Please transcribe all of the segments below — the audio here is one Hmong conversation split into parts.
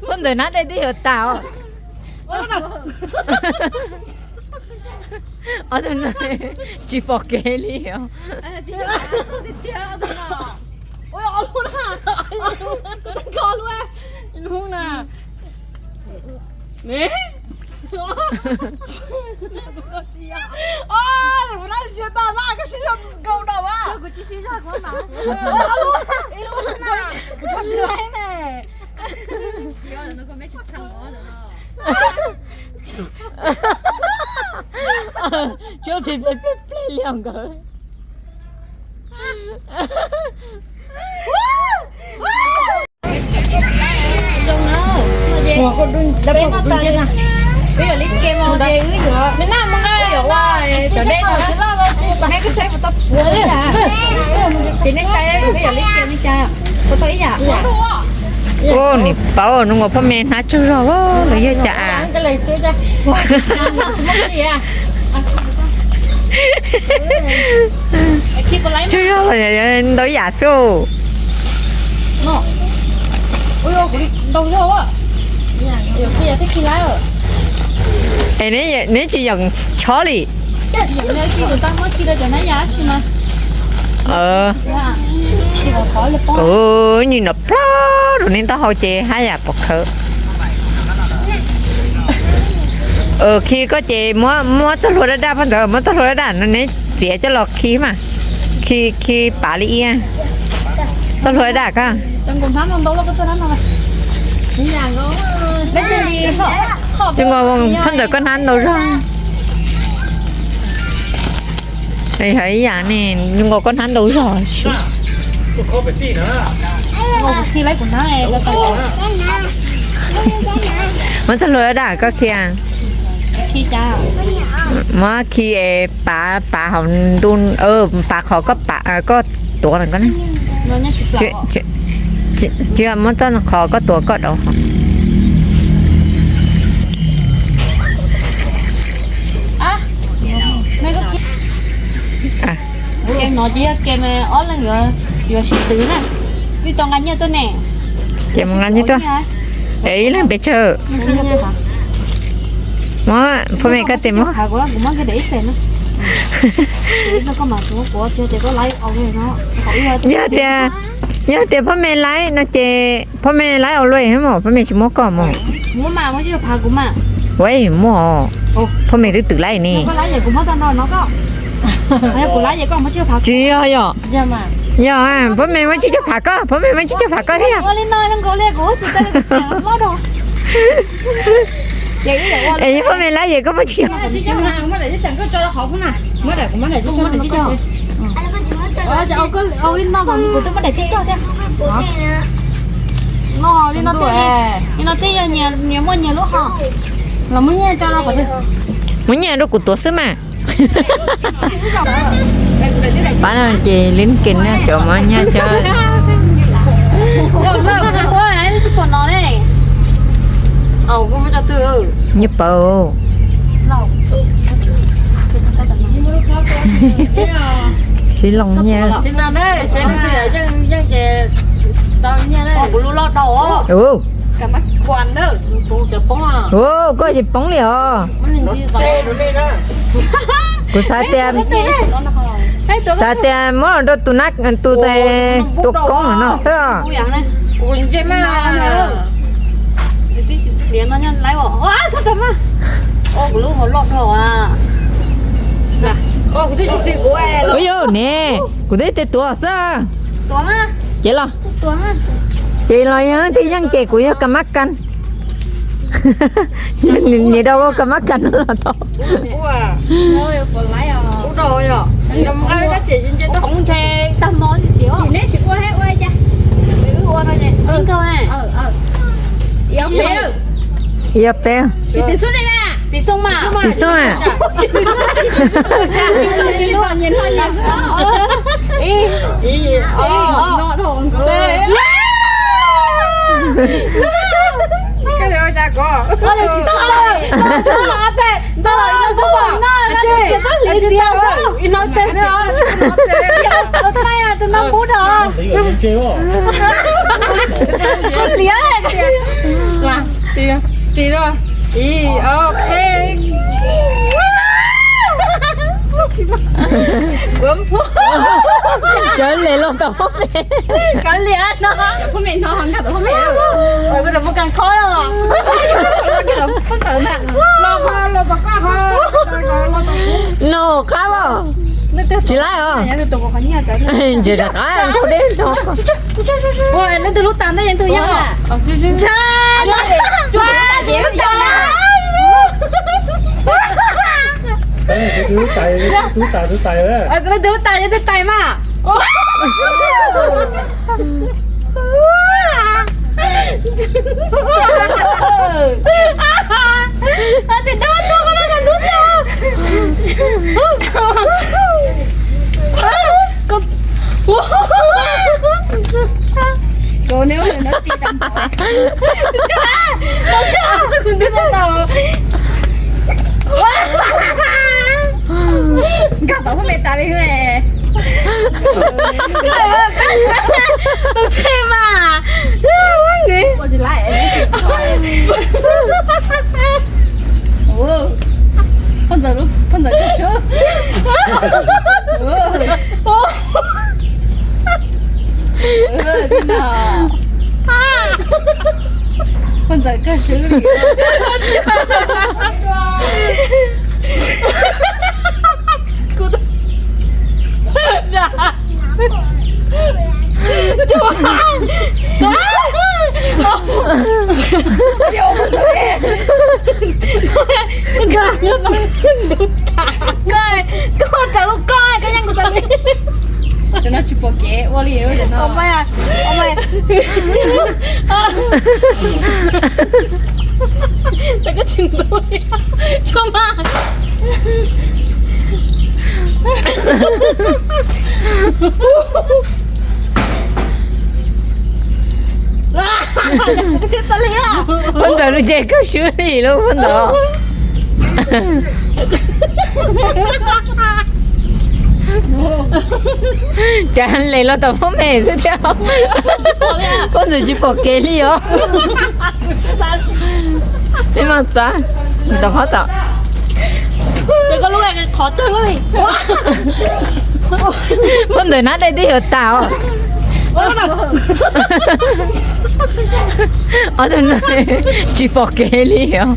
Phab ntawm nab dej twb yuav tas os. Ob tug no tsis pom kev li os. Tsuab plig pleg pleg li os nkawd. Ua, nim paub zoo nkaus poj me hnab tsaug zog los yog cas. Tsaug zog los ntau yam xwb. Es neb tsis yog chob li. Nim no plog rau neb taub hau ces haj yam pom khawv. Khi koj ces muab txoj hlua daj daj, phab ntawd muab txoj hlua daj daj no neb txiav coj los khi mas. Khi, khi pav li ib txoj hlua daj daj koj. Zoo nkaus phab ntawm koj hnab ntau zog. Yog ib yam ne, zoo nkaus koj hnab ntau zog. Muab txoj hlua daj daj koj khi. Muab khi es pav, pav hauv ntu, pav qhov koj, koj tuav na. Tsis, muab txoj qhov koj tuav koj rau hauv. Kem no ces yog kem ob leeg yuav sib twv na. Twb tau nqa nyiaj tuaj ne. Ces mus nqa nyiaj tuaj. Es ib leeg pes tsawg? Muab, phab me koj tes muab. Yog tias, yog tias phab me laib no ces phab me laib ua luaj mog, phab me tsis muab koj mog. Ua muaj, phab me twb twv laib ne. Tsis yog, yog, yog, phab me muab tsib caug phav koj, phab me muab tsib caug phav koj thiab. Es yog phab me laib ces koj muab tsib caug. Li no tej yog nyias muaj nyias lub hos. Los muab nyiaj tso rau qhov twg? Muab nyiaj rau kuv tuav xwb mas. Pab no ces Lin Ken na, cov muab nyiaj tso. Nyiaj paus. Sib loos nyiaj. Ua, koj tsis poob li os. Kuv xav tias, xav tias muab los rau tus nab, tus, tus koob no xwb. Ua yog ne, kuv twb tias tuav xwb. Ces los, ces los yog twb yeej ces kuv yog ka mab kas. Nyias rau koj ka mab kas no los tau. Yog peb. Tis xoob a. Ib, ob, peb. Cov le los tau phob me. Kav liam no. Cov phob me no nkag tau phob me. Ua rau phob kag khob los. Nkag tau phob ntawd ntag. No qab os. Tsis laib os. Ntses rov qab nkaug deb no. Ua leej twg lub tas ntej yeej twg yog. Leej twg lub tas yeej twg tais mas. Nkag tau phob me tas li. Tus txij mas. Phob ntxawm, phob ntxawm koj swb. Phob ntxawm koj swb li. Koj, koj raws lub koj, koj yeej kuv tas li. Cov no tsis pom kev ua li. Koj tsis ntuj, tso mas. Phob ntxawm lub cev koj swb li lub phob ntxawm. Cas le los tau phob me xwb thiab. Phob ntxawm tsis pom kev li os. Peb mas txav tau phob tom. Phob ntawm nab dej twb yuav tas os. Ob tug no tsis pom kev li os.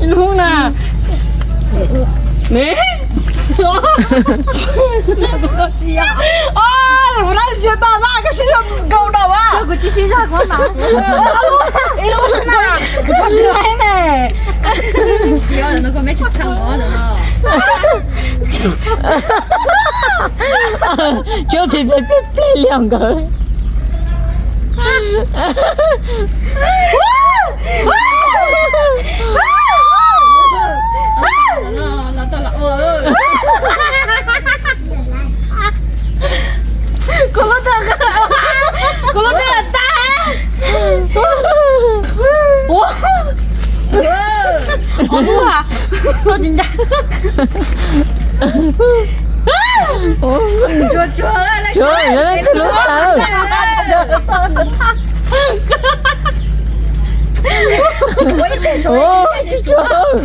Hnub na. Kuv lab siab tag laj, koj sib zog nkaus no mas. Kuv tsis sib zog kuv na. Ib lub na, kuv tsis laib ne. Tsuab plig plig plig plig li os nkawd. Kuv lub twb, kuv lub twb tag. Ua, ua lub a, tsis ncaj. Tsuag, tsuag, tsuag, lub tawv. Tsuag, tsuag.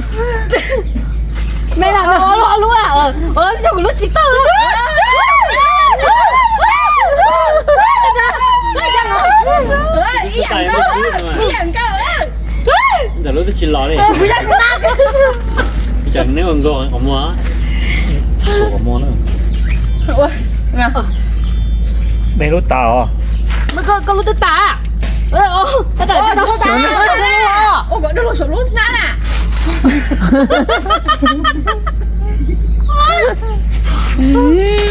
Me lam ua lub, ua lub, ua lub, kuv lub tsis tau. Ntawm lub twb tsis los li. Cas neb ua nkaus qhov muag. Qhov muag na. Me lub tas os. Koj lub twb tas.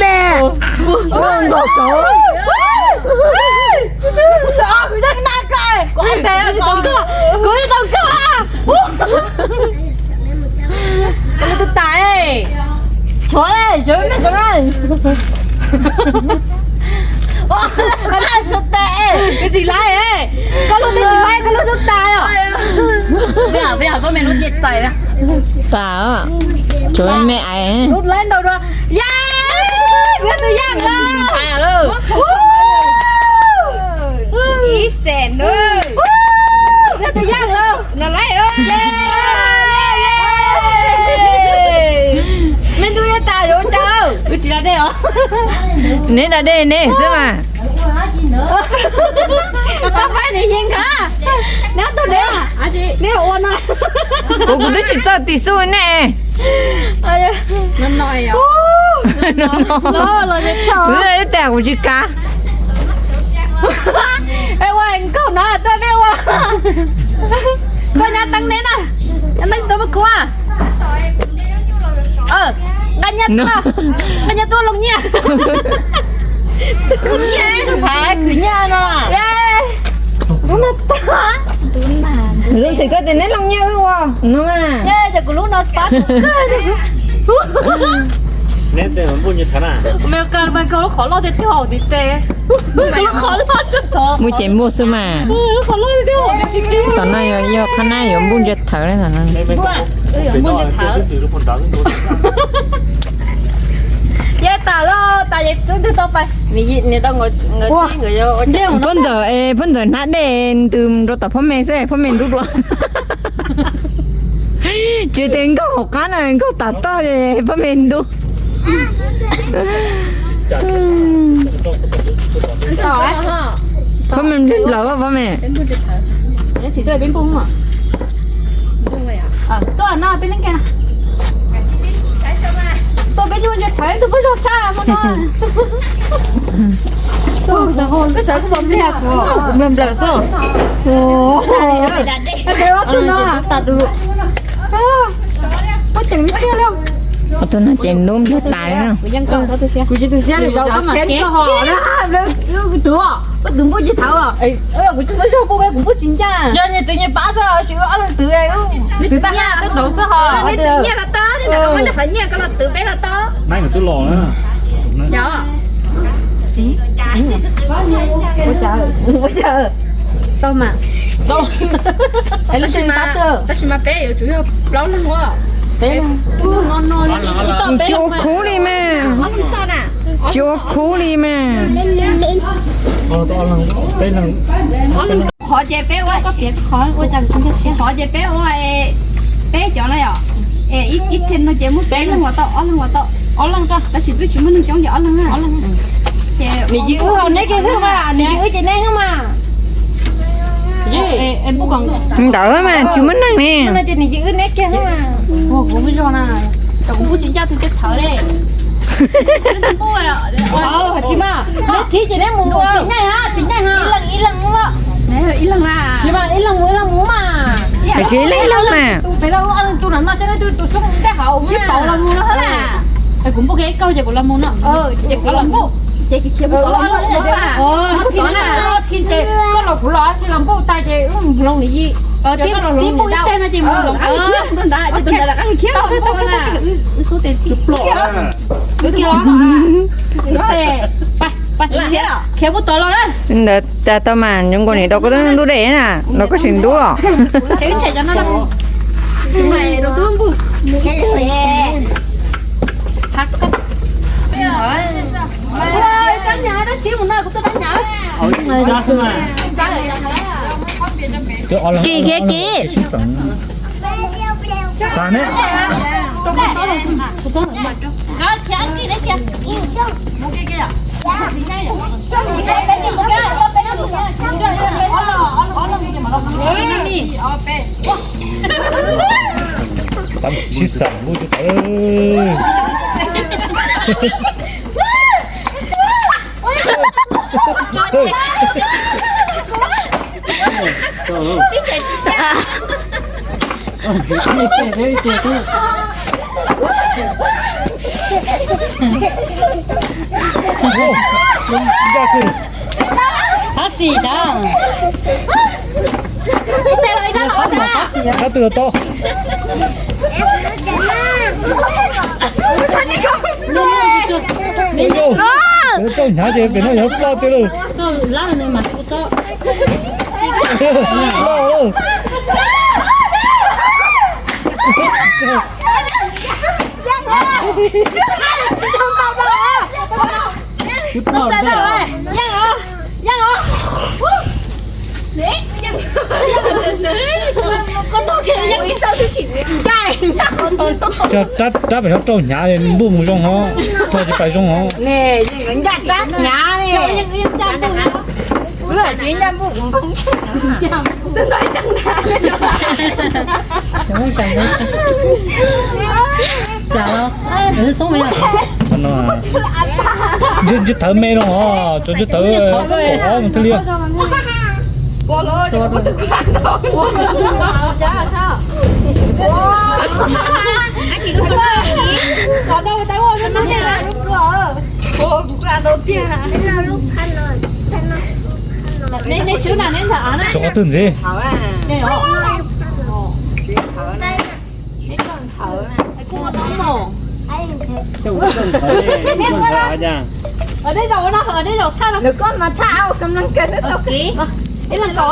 Me. Nkaus saud. Kuv tsis tau koj, kuv tsis tau koj. Kuv lub twb tas. Tshuav, tshuav me, tshuav me. Kuv tsis laib, koj lub twb tsis laib, koj lub twb tas os. Tas, tshuav me me ais. Lub laib ntau dua. Yay, kuv yog tus yaj lawm. Neb da dej neb xwb mas. Neb ua no. Kuv, kuv twb tsis txawj tis xub nej. Kuv ib teg kuv tsis kav. Ua nkauj no tuaj peb ua. Koj nyob teeb neb na. Nyob teeb tsis tau muaj kuv. Nqa nyiaj tuaj, nqa nyiaj tuaj loos nyiaj. Khwv nyiaj no. Zoo txim koj tias neb loos nyiaj wb ua no. Neb tej npuj nce thawv na. Koj lub qhov loj tiag tiag hauv ntiv tes. Lub qhov loj. Npuj ces npuj xwb mas. Lub qhov loj tiag tiag hauv ntiv tes. Tom no yog qhab nab yuav npuj nce thawv na. Yog tas lawm tas es twb twb tau pais. Phab ntawd, phab ntawd hnab dej ntws rau tom phab me xwb, phab me ntub dua. Tsis tias nkauj hauv qab na, nkauj tas toj phab me ntub. Phab me nplawg phab me. Tuaj no peb leej ke. Tuaj peb nyuag nce thawv tus pub zog tshaj no. Peb sawv kuv nplawg nplawg xwb. Ob tug no. Ob tug no ces ntub nplawg tas li na. Kuv tsis tu siab li, koj mam kev koj ho. Koj tus npuj tsis thawv. Kuv tsis muaj zog npuj, kuv npuj tsis ncaj. Yog nyias twv nyias pab xwb, sis wb ob leeg twv, twv tag nrho xwb ho. Nyiaj los tau, nyiaj ko los twv peb los tau. Nab nws twb los na. Ua cas? Tau mas. Tab sis mas peb yuav tsum yog plaub leeg ua. Tsis ua khub li mas. Tsis ua khub li mas. Qhov ces peb ua, qhov ces peb ua, peb cov no yom. Ib thim no ces muab peb leeg ua tau, ob leeg ua tau. Ob leeg, tab sis peb tsis muaj neeg coob ces ob leeg. Ces nws yim wb, neb kiag xwb mas, nws yim wb ces neb xwb mas. Ntawd mas tsis muaj neeg ne. Ces nws yim wb neb kiag xwb mas. Kuv muaj zog na, kuv npuj tsis ncaj tus coj thawv li. Tsis mas, neb thib ces neb mus tim nyaij ha, tim nyaij ha. Ib leeg ib leeg mus. Ib leeg na. Tsis mas, ib leeg mus ib leeg mus mas. Tsis ib leeg ib leeg mas. Peb los ua leej twg no no, tsis leej twg tus xub mus tej hauv sib pauv los mus no. Kuv npuj kiag ib kaug ces kuv los mus no. Ces kuv los npuj. Ces tsis khiav mus tod los npuj. Tib ces koj los kuv los, tsis los npuj tas ces wb mus hloov nws yim. Tib npuj ib teg no ces mus hloov. Khiav mus tod los na. Ntawd cas tau mas, zoo nkaus niam rau koj twb ntub dej na, los koj tsis ntub los. Kiv kiv kiv. Sib txawm npuj tsis tawv. Tab sis sab. Sab twg los tau. Rau hnyav ces pem no yog ploj tiag lauj. Cog rab, rab pem hov rau hnyav npuj mus zoo hov, rau ces pais zoo hov. Ntsej thawv me no hov, cov ntsej thawv kaum ob mus thiaj li. Tso qhov twg ntxiv? Nws koj mas thaj au kam leej kawg xwb tau.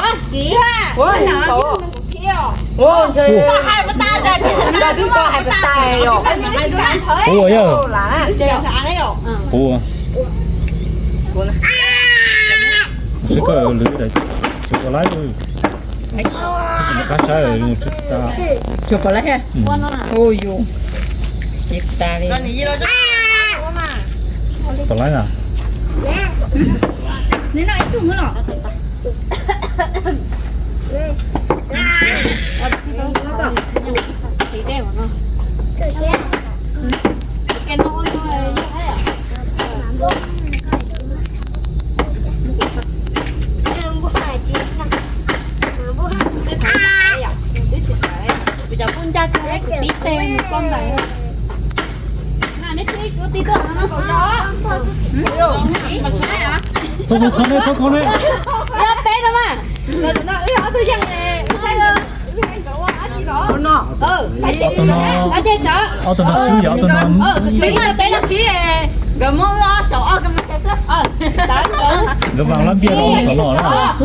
Ua yog. Ua. Xwb koj lwv daim, tsis pom laib. Qab saib. Tsis pom laib. Ua yus. Pom laib na. Txhob khov ne, txhob khov ne. Peb no mas. Ob tug no, ob tug no swb yog ob tug no. Nkawd vaas lab npiaj rau tom no na. Na, na,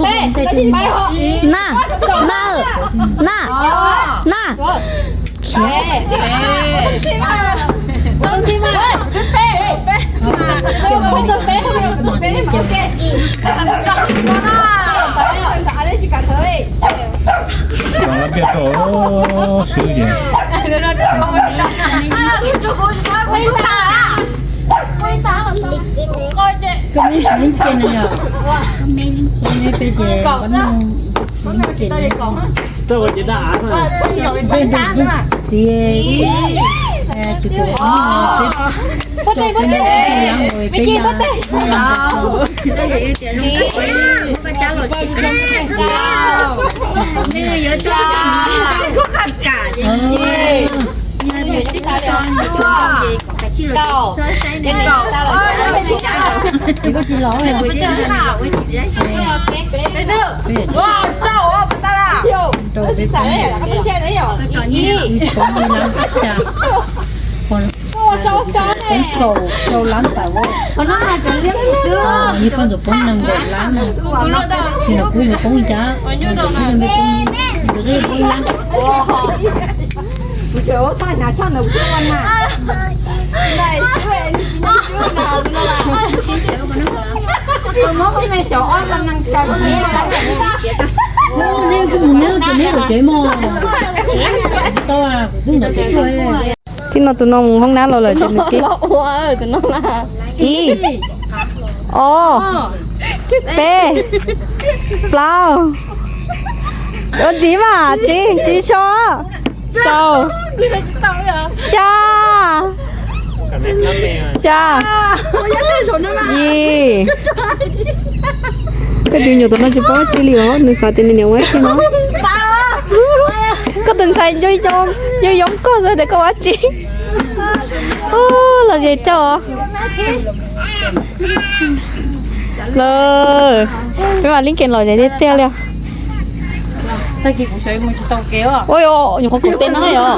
na, na. Vaas lab npiaj rau swb ces. Koj me leej ces no yog, koj me leej ces no peb ces, peb ces txiv tsis tus peb, peb ces peb yog. Ib poob ntawm poob nees nkaum lab no, ces nws kuj mus poob li cas, nws kuj poob lab. Neb kuj mus neb tus neb tus tsev mog. Tau, kuv kuj ntawm tsev tuaj. Txij no tus no mus hoob nab los lawm ces nws ke. Ib, ob, peb, plaub. Ua txiv mas tsis, tsis so. Rau, xya, xya, yim. Koj tus nyuam tus no tsis paub ua tsi li os, nws xav tias nws niam ua tsi no. Koj tus ntxhais nco nco koj xav tias koj ua tsi. Los ze coj. Lawm, peb mam li kev lom zem tiag tiag li. Ua nyuam qhuav kaum teg no yog.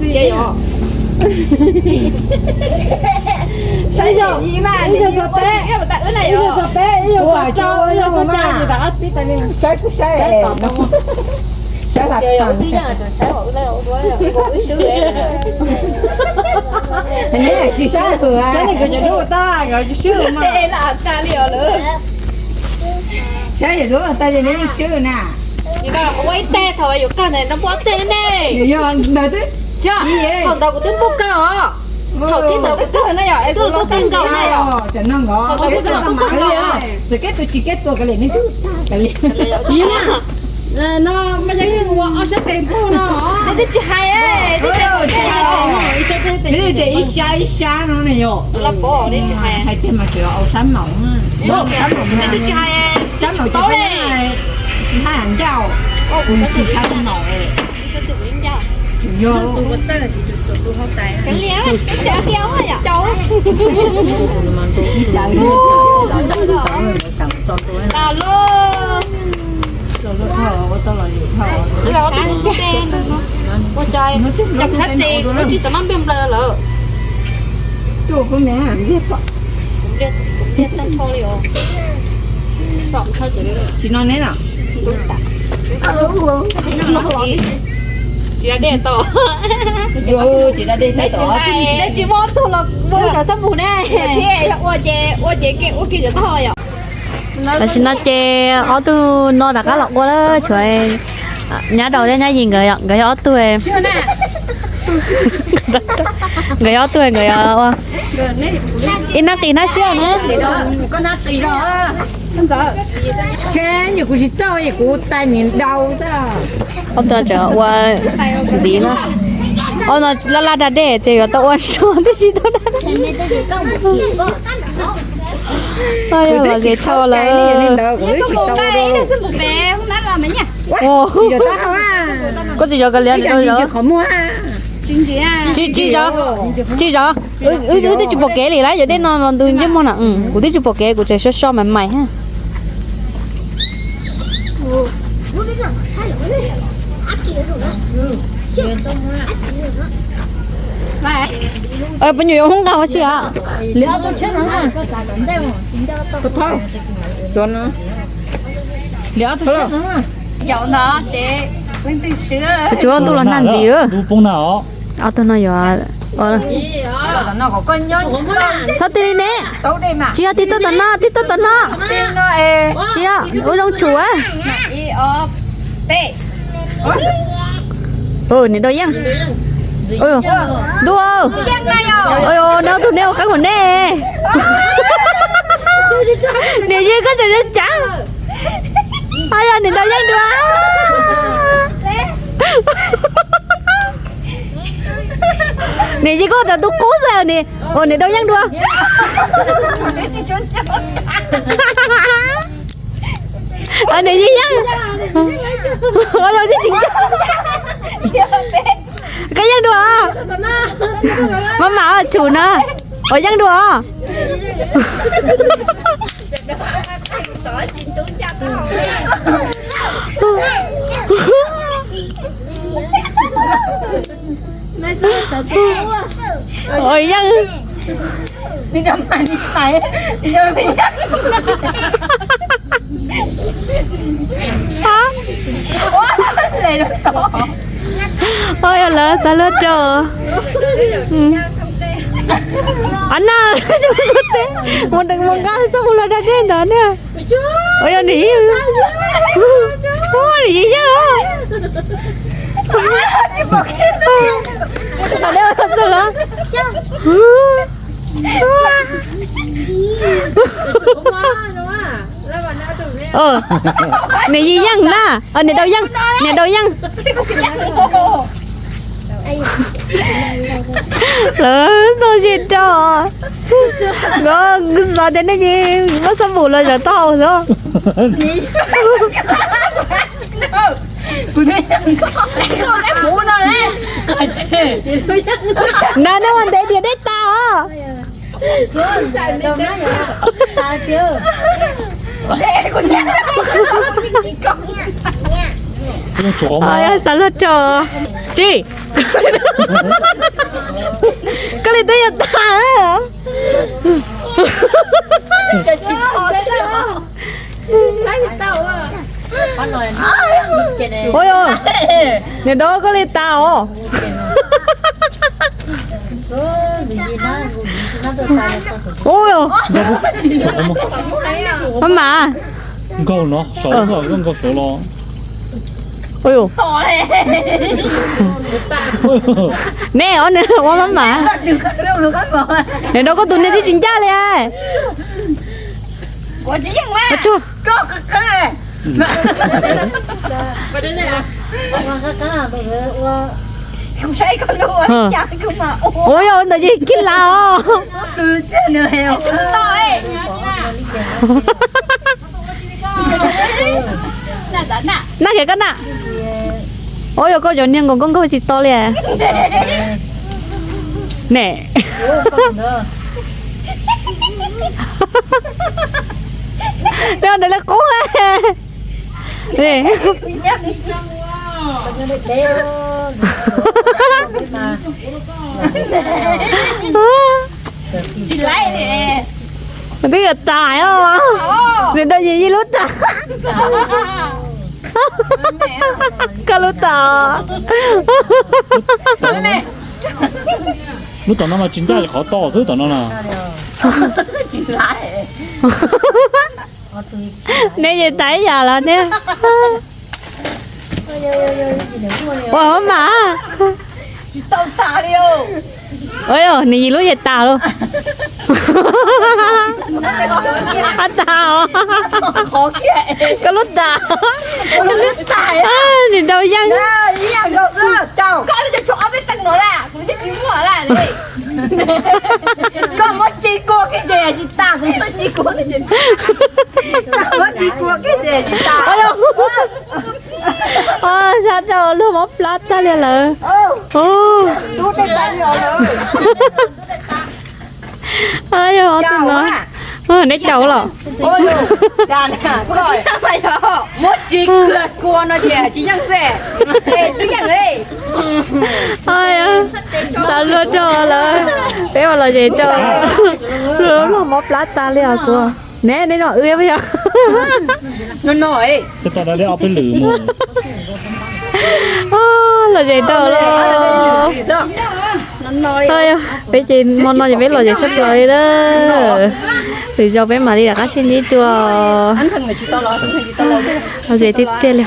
Ib zaug txog peb, ib zaug txog peb, ib zaug txog rau, ib zaug txog xya, saib kuj saib, saib lam tsis saib, saib nws cov dub tag nkawd tsis swb mas. Saib yawm dub tag ces nws yeej swb na. Ua ib teg thaum yuav kawg ntawd no npua teg ne. Yog ntawd twb thaum ntawd kuv twb npua kawg os. Thaum thib ntawd kuv twb twb los tau teg nkaus na yom. Thaum ntawd kuv twb los tau teg nkaus. Txawm keb tua tsis keb tua kav liam, neb twb tag kav liam. Tsis yog na, no mas yog ua ob sab tes npua no. Neb twb tsis hais, neb twb tias ib sab ib sab no ne yom. Hais tiag mas tseem au sab maum, sab maum, sab maum tsis paub li. Haj ncauj, kuv xis sab maum. Yog tus txawj, tus txawj, tus hau tais. Ib cov, ib cov, ib cov. Ua cas, cas kuv sab tes kuv tsis xav maj nplej nplawg lawm. Kuv npliag tag nrho li os. Tsis no neb na. Tsis da dej tau. Tsis da dej tau. Tsis muaj ob tug los ua cov xab mus ne. Ua ces, ua ces kev ua kiag cov taub hau yom. Tam sim no ces ob tug no rov qab los ua lawm, tshuav nyab daus thiab nyab yim nkawd, nkawd yog ob tug. Nkawd yog ob tug, nkawd yog ua ib hnab qis hnab siab na. Seb, yog kuv tsis txawj es kuv tais niam dau xwb. Ob tug tseem ua ntxiv na. Ob no laj laj da dej ces yuav tau ua ntsuag twb tsis tau da. Kuv twb tsis tau lawm. Koj tsis yog kav liam qhov muag. Tsis, tsis zov, tsis zov. Wb twb tsis pom kev li lawm, yog dej no los ntws ntsej muag na. Kuv twb tsis pom kev, kuv tseem so so mais mais. Poj nyuam yuav hoob nqa ua si os. Tsuav ntuj los nag ntxiv. Ob tug no yuav, txhob tig li ne. Tsis yog, tig tuaj tom no, tig tuaj tom no. Tsis yog, ua zoo tsum. Niam Dau Yeej. Ntuj, neb ob tug neb ua qeeb hauv nej. Niam Yeej koj tseem cav. Yog niam Dau Yeej dua. Niam Yeej koj rau tus qub xwb ni. Ua niam Dau Yeej dua. Niam Yeej yeej. Koj yeej dua. Maj mam tsum na. Ua yeej dua. Ua yeej. Ua yog lawv xav luag rau. Ab na, mus nqaj txoj mus los da dej ntawd na. Ua yog nws, nws yeej. Niam Yis Yeej na, niam Dau Yeej, niam Dau Yeej. Lawv txog ze rau. Xav tias nej muab xab npum los zaum tau xwb. Na, nej ua ntev diam dej tas os. Xav luag tso. Tsis, koj li twb yog tas. Ua, niam Dau koj li tas os. Ua, maj mam. Nkaug no saud, nkaug saud los. Nej ob niag ua maj mam. Niam Dau koj tus niag twb tsis ncaj li. Ua yog ntawd ces kib las os. Na kiag koj na. Ua yog koj cov niag nkaus nkauj nkaug tsis to li. Ne. Neb ua ntawd li qub. Twb yuav tas os. Niam Dau Yeej lub tas. Koj lub tas. Lub tom no mas tsis ncaj li qhov to xwb tom no na. Neb yeej tas ib yam los ne. Ua maj mam. Ua yog nws yim lub yeej tas lauj. Ab tas os. Koj lub tas. Niam Dau Yeej. Sab rau luag mob plab tag li lawm. Yog ob tug no, neb caum los? Muab tsis kua no ces tsis yeej xwb. Xav luag rau lawm, peb ua lom zem rau, luag mob plab tag li os kuv. Neb, neb no wb yog. Lom zem rau los. Peb ces hmo no ces peb lom zem tshaj plaws li na. Lwm zaus peb mam li rov qab sib ntsib dua. Lom zem tiag tiag li.